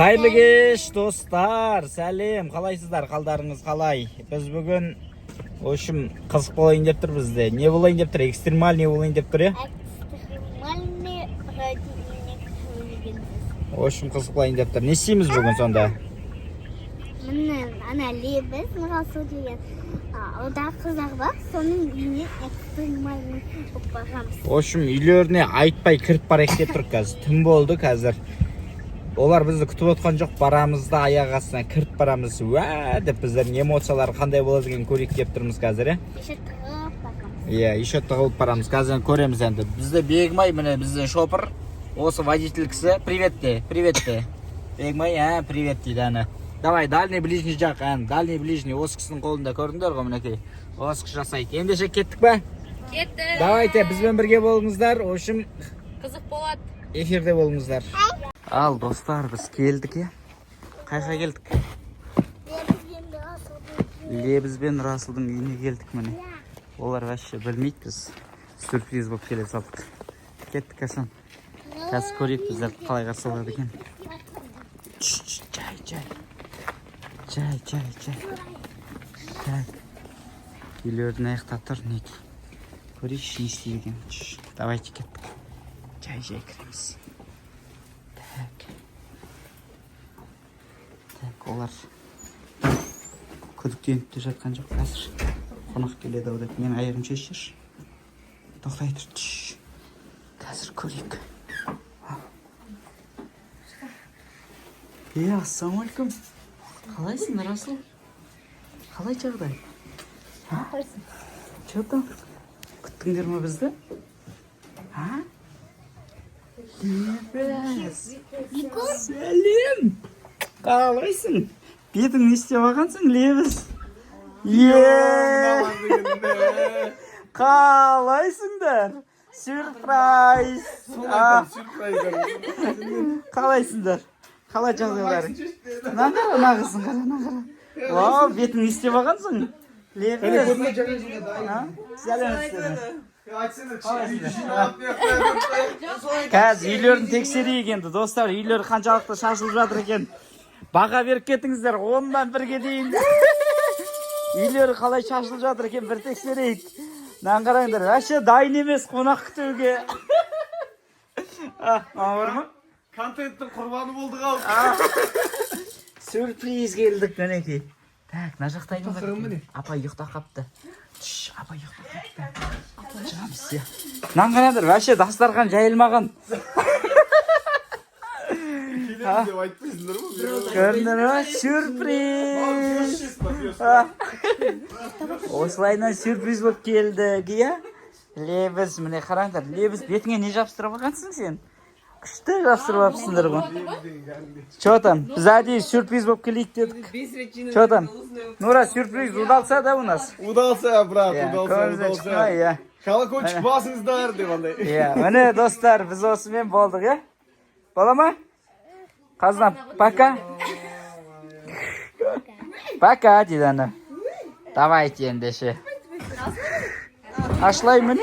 Қайырлы кеш, достар! Сәлем! Қалайсыздар? Қалдарыңыз қалай? Біз бүгін, в общем, қызық болайын деп тұр бізде. Не болайын деп тұр? Экстремальный болайын деп тұр, иә? Экстремальный праздник деген сөз. В общем, қызық болайын деп тұр. Не істейміз бүгін сонда? Міне, ана Лебіз, Нұрасыл деген ауылдағы қыздар бар, соның үйіне экстремальный болып барамыз. В общем, үйлеріне айтпай кіріп барайық деп тұр қазір. Түн болды қазір. Олар бізді күтіп отқан жоқ, барамыз да аяқ астынан кіріп барамыз. Уә деп, біздердің эмоциялары қандай болады екенін көрейік деп тұрмыз қазір, иә? Еще тығып барамыз. Иә, еще тығылып барамыз. Қазір көреміз енді. Бізде Бегімай, міне, біздің шопыр. Осы водитель кісі. Привет де, привет де. Бегімай, ә, привет дейді әні. Давай, дальний, ближний жақ, әні, дальний, ближний. Осы кісінің қолында көрдіңдер ғой, мінекей. Осы кісі жасайды. Ендеше кеттік па? Кеттік. Давайте, бізбен бірге болыңыздар. В общем, Қызық болады. эфирде болыңыздар. Ал, достар, біз келдік, иә. Қайға келдік? Лебіз бен Нұрасылдың үйіне. Лебіз бен Расылдың үйіне келдік, міне. Олар вообще білмейді, біз сюрприз болып келе салдық. Кеттік, Асан. Қазір көрейік, біздерді қалай қарсы алады екен. Чш, чш, жай, жай. Жай, жай, жай. Так. Үйлердің аяқта тұр, мінекей. Көрейікші, не істейді екен. Чш, давайте, кеттік. Жай, жай кіреміз. Так. Так, олар күдіктеніп те жатқан жоқ қазір. Қонақ келеді ау деп. Мен аяғым шешші. Тоқтай тұр. Чш. Қазір көрейік. А. Е, ассалаумағалейкум. Қалайсың, Расыл? Қалай жағдай? А? Че там? Күттіңдер ма бізді? А? Лебіз. Сәлем. Қалайсың? Бетің не істеп алғансың, Лебіз? Е! Қалайсыңдар? Сюрприз! А, қалайсыңдар? Қалай жағдайларың? Мына қара, мына қызын қара, мына қара. Вау, бетің не істеп алғансың? Лебіз. А? Сәлеметсіздер ме? Қазір үйлерін тексерейік енді, достар, үйлері қаншалықты шашылып жатыр екен. Баға беріп кетіңіздер, 10-нан 1-ге дейін. Үйлері қалай шашылып жатыр екен, бір тексерейік. Мынаны қараңдар, вообще дайын емес қонақ күтуге. А, мынау бар ма? Контенттің құрбаны болдық ау. Сюрприз келдік, мінекей. Так, мына жақта кім бар екен? Апай ұйықтап қапты. Шш, апай ұйықтап қапты. Шығамыз, иә. Мынаны қараңдар, вообще дастархан жайылмаған. Келемін деп айтпайсыңдар ма? Көрдіңдер ма? Сюрприз! А. Осылайынан сюрприз болып келдік, иә? Лебіз, міне, қараңдар, Лебіз, бетіңе не жабыстырып алғансың сен? Күшті жабыстырып алыпсыңдар ғой. Че там? Біз әдейі сюрприз болып келейік дедік. Че там? Нура, сюрприз удался, да, у нас? Удался, брат, Иә, удался, көңіліңізден шықты ма, удался. иә. Колокольчик басыңыздар деп андай. Иә, міне, достар, біз осымен болдық, иә? Бола ма? Қазына, пока. Пока дейді ана. Давайте ендеше. Ашылай, міне.